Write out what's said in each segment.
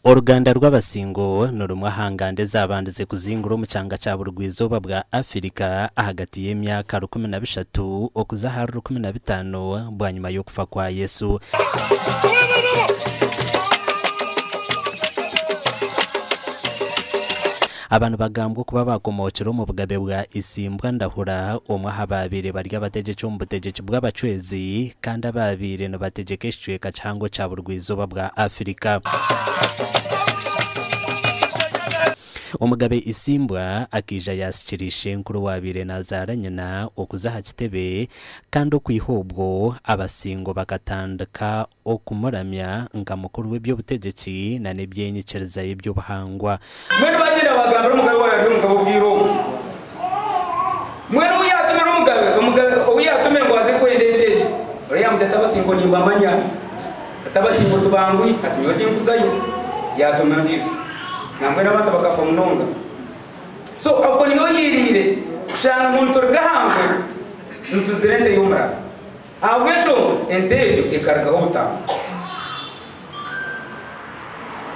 Oruganda rw'Abasingo ni rumwe aha nganda ezaabandize kuzingura omu kyanga kya burugwa-izooba bwa Afirika ahagati y'emyaka 13 okuza ahari 15 bwanyima y'okufa kwa Yesu. Aba nibagambwa okuba baakomookire omu bugabe bwa Isimbwa Ndahura, omwe aha baabaire bari abategyeki omu butegyeki bw'Abacwezi kandi abaabaire nibategyeka ekicweka kihango kya burugwa-izooba bwa Afirika. Omugabe Isimbwa akaija yaasikira ishenkuru owaabaire naazaara nyina okuza aha kitebe, kandi okwiha obwo Abasingo bakatandika okumuramya nka mukuru w'eby'obutegyeki na n'eby'enyikiriza y'eby'obuhangwa. Mbwenu baagyenda baagambira omugabe waaba ari omugabe obwire obwo. Mbwenu ou yaatumire omugabe, omugabe ou yaatumire ngu aze kwenda ente egyo, oriya yaamugira ati, Abasingo nimbamanya, ati, Abasingo tibangwi, ati, Nyowe tinkuzayo. Yaatuma ondiijo. Nambwenu abantu bakafa munonga. So okwo niho oyiiriire kushanga ngu nituruga aha nkwe nituzira ente y'omurara. Ahabw'enshonga ente egyo ekarugaho obutamba.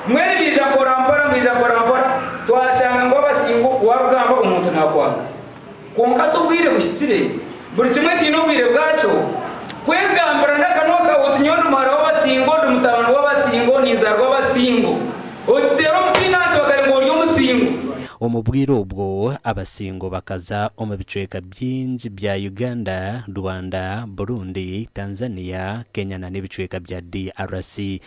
Mbwenu baija mpora mpora, baija mpora mpora, twashanga ngu abasingu warugamba omuntu nakwanga. Kwonka hati obwire buhikire, buri kimwe kiine obwire bwakyo, kwegambira n'akanwa kaawe oti nyowe ndi muhara w'abasingo, ndi mutabani w'abasingo, ninzaarwa abasingo. Okiteera omusiino ahansi bakarenga ori omusingo. Omu bwire obwo, Abasingo bakaza omu bicweka bingi bya Uganda, Rwanda, Burundi, Tanzania, Kenya na n'ebicweka bya DRC.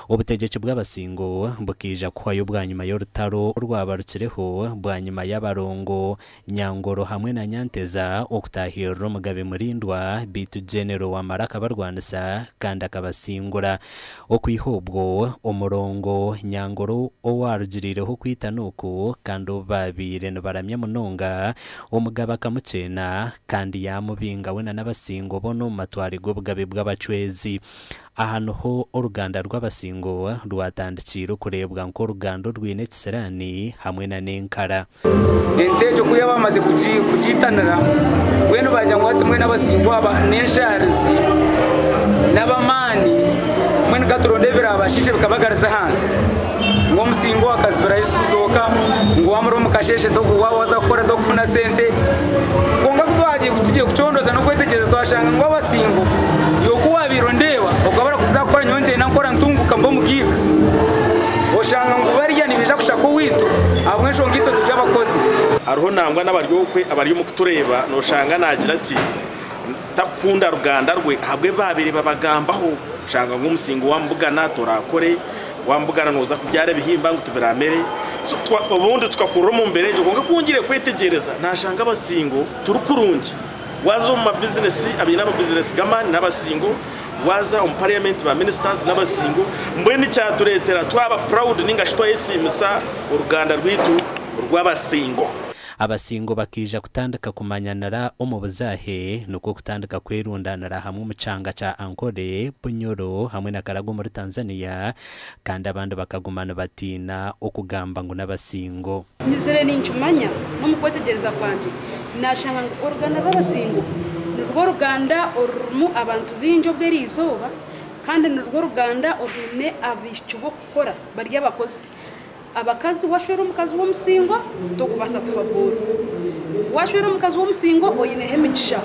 Obutegyeki bw'Abasingo bukaija kuhwayo bwanyima y'orutaro orwabarukireho bwanyima y'abarongo Nyangoro hamwe na Nyanteza okutaahirira Omugabe Murindwa beitu Genero Wamara akabarwanisa kandi akabasingura. Okwiha obwo, omurongo Nyangoro owaarugiriireho okwitana oku kandi ou baabaire nibaramya munonga, Omugabe akamukyena kandi yaamubinga we na n'Abasingo boona omu matware g'obugabe bw'Abacwezi. Aha niho oruganda rw'Abasingo rwatandikiire okureebwa nk'oruganda orwine ekisiraani hamwe na n'enkara. Ente egyo ku yaaba bamaze kugiitanira, mbwenu baagira ngu hati mbwenu abasingwa aba n'enshaarizi n'ab'amaani, mbwenu ka turonde ebiraabashiishe bikabagariza ahansi. Ngu omusingwa akazibira Yesu kuzooka, ngu waamura omu kasheeshe waaba waaza kukora tokufuna sente. Kwonka ku twagiire tugiire kucondooza n'okwetegyereza twashanga ngu abasingo iwe ku waabaire ondeeba okaba orakuza kukora nyowe ngyenda nkora ntunguka mba omugaiga. Oshanga ngu bariya nibaija kushaka owaitu ahabw'enshonga itwe turi abakozi. Hariho nangwa n'abari okwe abari omu kutureeba nooshanga naagira ati takukunda ruganda rwe ahabw'ebi baabaire babagambaho. Oshanga ngu omusingo waamubugana toraakore, waamubugana nooza kubyara ebihimba ngu tibiraamere. So obundi tukakurira omu mbeera egyo kwonka ku ngiire kwetegyereza naashanga abasingo turi kurungi. Waaza omu mabizinesi abaine amabizinesi g'amaani n'abasingo. Waaza omu parliament ba ministers n'abasingo mbwenu kyatureetera twaba proud ninga shi twayesiimisa oruganda rwaitu rw'abasingo. Abasingo bakaija kutandika kumanyanira omu buzaahe nikwo kutandika kwerundanira hamwe omu kyanga kya Ankole, Bunyoro hamwe na Karagwe omuri Tanzania kandi abandi bakaguma nibatiina okugamba ngu n'abasingo. Nyizire ninkimanya n'omu kwetegyereza kwangye naashanga ngu oruganda rw'Abasingo nirwo ruganda orurimu abantu baingi obw'eriizooba kandi nirwo ruganda orwine abaishiki b'okukora bari abakozi. Abakazi washwera omukazi w'omusingo tokubaasa kufa bworo. Washwera omukazi w'omusingo oineho emigisha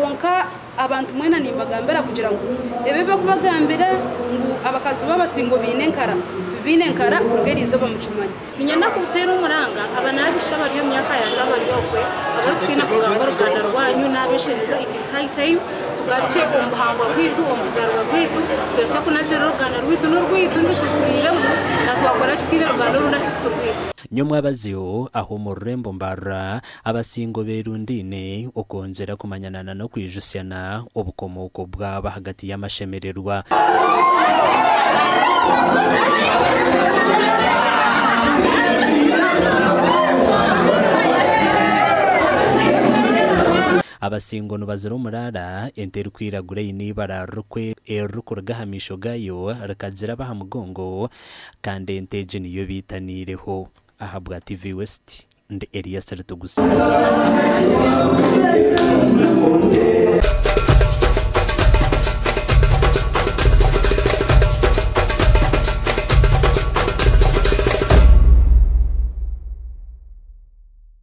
kwonka Abantu mwena nimbagambira kugira ngu ebi ebi barikubagambira ngu abakazi b'abasingo baine enkara, tibaine nkara kuruga eri izooba mukimanye. Niinyenda kuteera omuranga aba n'abaishiki abari omu myaka yangye abari okwe abarikutiina kugamba oruganda rwanyu n'abeshereza it is high time tugarukye omu buhangwa bwaitu omu buzaarwa bwaitu turekye kunagirira oruganda rwaitu n'orwaitu niturukuriremu na twakora kitiine ruganda orundi ahu turikurwiha. Nyomwabazyo aho omu rurembo Mbarara Abasingo beerundaine okwongyera kumanyanana n'okwijusyana obukomooko bwabo ahagati y'amashemererwa. Abasingo nibazira omuraara, ente erikwiragura eine eibara eririkuruga aha maisho gaayo rikagira ab'aha mugongo, kandi ente egi niyo baitaniireho. Ahabwa TV West, ndi Elias Ritugusa.